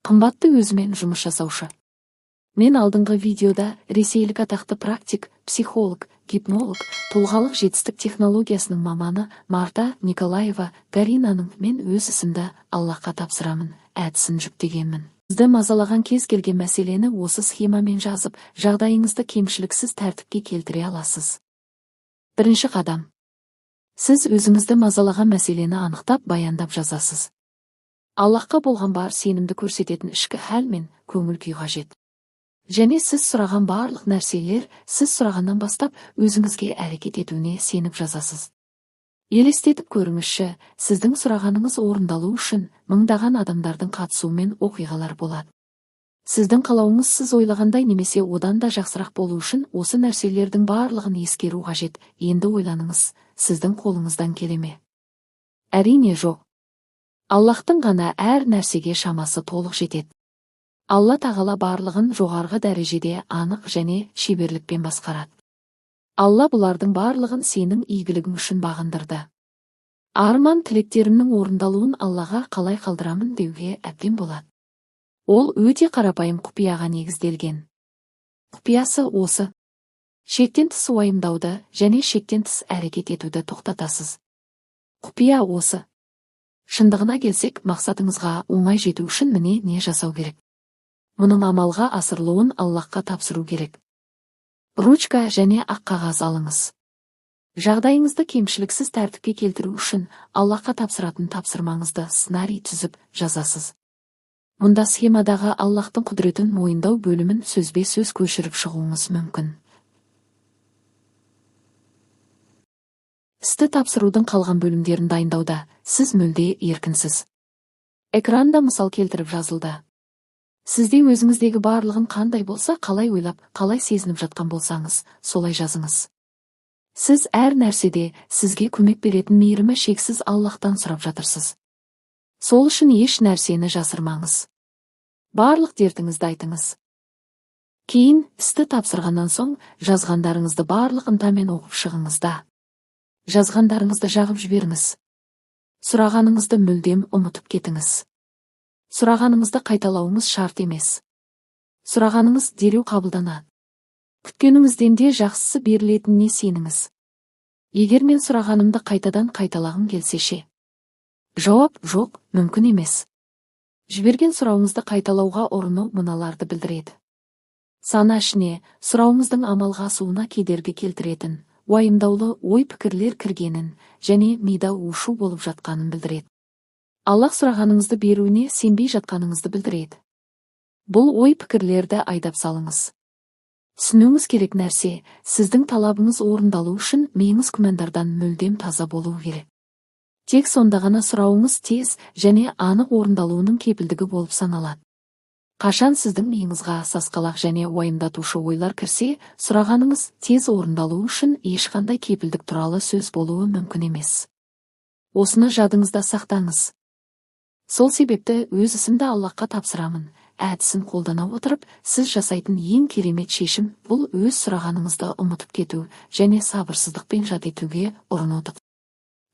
Қымбатты өзімен жұмыс жасаушы. Мен алдыңғы видеода ресейлік атақты практик, психолог, гипнолог, тұлғалық жетістік технологиясының маманы Марта Николаева Гаринаның «Мен өз ісімді Аллахқа тапсырамын» әдісін жүктегенмін. Сізді мазалаған кез келген мәселені осы схемамен жазып, жағдайыңызды кемшіліксіз тәртіпке келтіре аласыз. Бірінші қадам. Сіз өзіңізді мазалаған мәселені анықтап, баяндап жазасыз. Аллахқа болған бар сенімді көрсететін ішкі хәл мен көңіл күй қажет. Және сіз сұраған барлық нәрселер сіз сұрағаннан бастап өзіңізге әрекет етуіне сеніп жазасыз. Елестетіп көріңізші, сіздің сұрағаныңыз орындалу үшін мыңдаған адамдардың қатысуымен оқиғалар болады. Сіздің қалауыңыз сіз ойлағандай немесе одан да жақсырақ болу үшін осы нәрселердің барлығын ескеру қажет. Енді ойланыңыз, сіздің қолыңыздан келе ме? Әрине, жоқ. Аллахтың ғана әр нәрсеге шамасы толық жетеді. Алла тағала барлығын жоғарғы дәрежеде анық және шеберлікпен басқарады. Алла бұлардың барлығын сенің игілігің үшін бағындырды. Арман тілектерімнің орындалуын Аллаға қалай қалдырамын деуге әбден болады. Ол өте қарапайым құпияға негізделген. Құпиясы осы. Шектен тыс уайымдауды және шектен тыс әрекет етуді тоқтатасыз. Құпия осы. Шындығына келсек, мақсатыңызға оңай жету үшін міне не жасау керек. Мұның амалға асырылуын Аллахқа тапсыру керек. Ручка және ақ қағаз алыңыз. Жағдайыңызды кемшіліксіз тәртіпке келтіру үшін Аллахқа тапсыратын тапсырмаңызды сценарий түзіп жазасыз. Мұнда схемадағы Аллахтың құдіретін мойындау бөлімін сөзбе-сөз көшіріп шығуыңыз мүмкін. Істі тапсырудың қалған бөлімдерін дайындауда сіз мүлде еркінсіз. Экранда мысал келтіріп жазылды. Сізде өзіңіздегі барлығын қандай болса, қалай ойлап, қалай сезініп жатқан болсаңыз, солай жазыңыз. Сіз әр нәрседе сізге көмек беретін мейірімі шексіз Аллахтан сұрап жатырсыз. Сол үшін еш нәрсені жасырмаңыз. Барлық дертіңізді айтыңыз. Кейін істі тапсырғаннан соң жазғандарыңызды барлық ынтамен оқып шығыңыз да. Жазғандарыңызды жағып жіберіңіз. Сұрағаныңызды мүлдем ұмытып кетіңіз. Сұрағаныңызды қайталауыңыз шарт емес. Сұрағаныңыз дереу қабылданады. Күткеніңізден де жақсысы берілетініне сеніңіз. Егер мен сұрағанымды қайтадан қайталағым келсе ше? Жауап жоқ, мүмкін емес. Жіберген сұрауыңызды қайталауға ұрыну мыналарды білдіреді. Сана ішіне сұрауыңыздың амалға асуына кедергі келтіретін, уайымдаулы ой-пікірлер кіргенін және мида у-шу болып жатқанын білдіреді. Аллах сұрағаныңызды беруіне сенбей жатқаныңызды білдіреді. Бұл ой-пікірлерді айдап салыңыз. Түсінуіңіз керек нәрсе, сіздің талабыңыз орындалу үшін миыңыз күмәндардан мүлдем таза болуы керек. Тек сонда ғана сұрауыңыз тез және анық орындалуының кепілдігі болып саналады. Қашан сіздің миыңызға сасқалақ және уайымдатушы ойлар кірсе, сұрағаныңыз тез орындалу үшін ешқандай кепілдік туралы сөз болуы мүмкін емес. Осыны жадыңызда сақтаңыз. Сол себепті өз ісімді Аллахқа тапсырамын әдісін қолдана отырып, сіз жасайтын ең керемет шешім бұл өз сұрағаныңызды ұмытып кету және сабырсыздықпен жат етуге ұрынуды.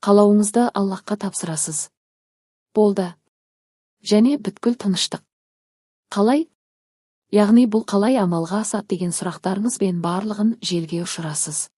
Қалауыңызды Аллахқа тапсырасыз. Болды. Және бүткіл тыныштық. Қалай? Яғни бұл қалай амалға асады деген сұрақтарыңызбен барлығын желге ұшырасыз.